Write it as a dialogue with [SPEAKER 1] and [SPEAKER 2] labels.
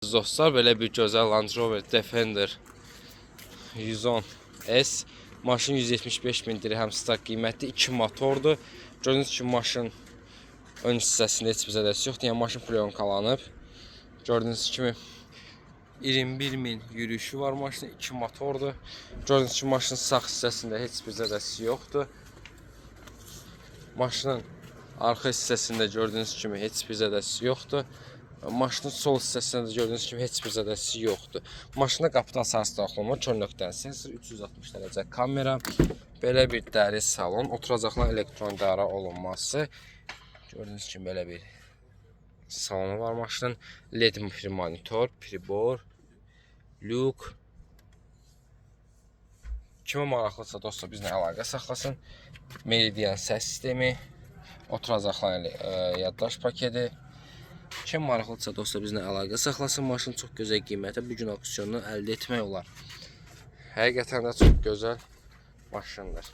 [SPEAKER 1] Dostlar, belə bir gözəl Land Rover Defender 110S. Maşın 175 min dirhəm start qiyməti, 2 motordur. Gördüyünüz kimi maşın ön hissəsində heç bir zədəsi yoxdur. Yəni maşın plyonkalanıb. Gördüyünüz kimi 21 min yürüyüşü var maşının, 2 motordur. Gördüyünüz kimi maşının sağ hissəsində heç bir zədəsi yoxdur. Maşının arxa hissəsində gördüyünüz kimi heç bir zədəsi yoxdur. Maşının sol hissəsində də gördüyünüz kimi heç bir zədəsi yoxdur. Maşında qapıdan sarı saxlama, kör nöqtəli sensor, 360 dərəcə kamera, belə bir dəri salon, oturacaqların elektron idarə olunması. Gördüyünüz kimi belə bir salonu var maşının. LED monitor, pribor, lük. Kimə maraqlıdırsa dostlar, bizlə əlaqə saxlasın. Meridian səs sistemi, oturacaqların yaddaş paketi. Kim maraqlıdırsa dostlar, bizlə əlaqə saxlasın. Maşın çox gözəl qiymətə bu gün auksiondan əldə etmək olar. Həqiqətən də çox gözəl maşındır.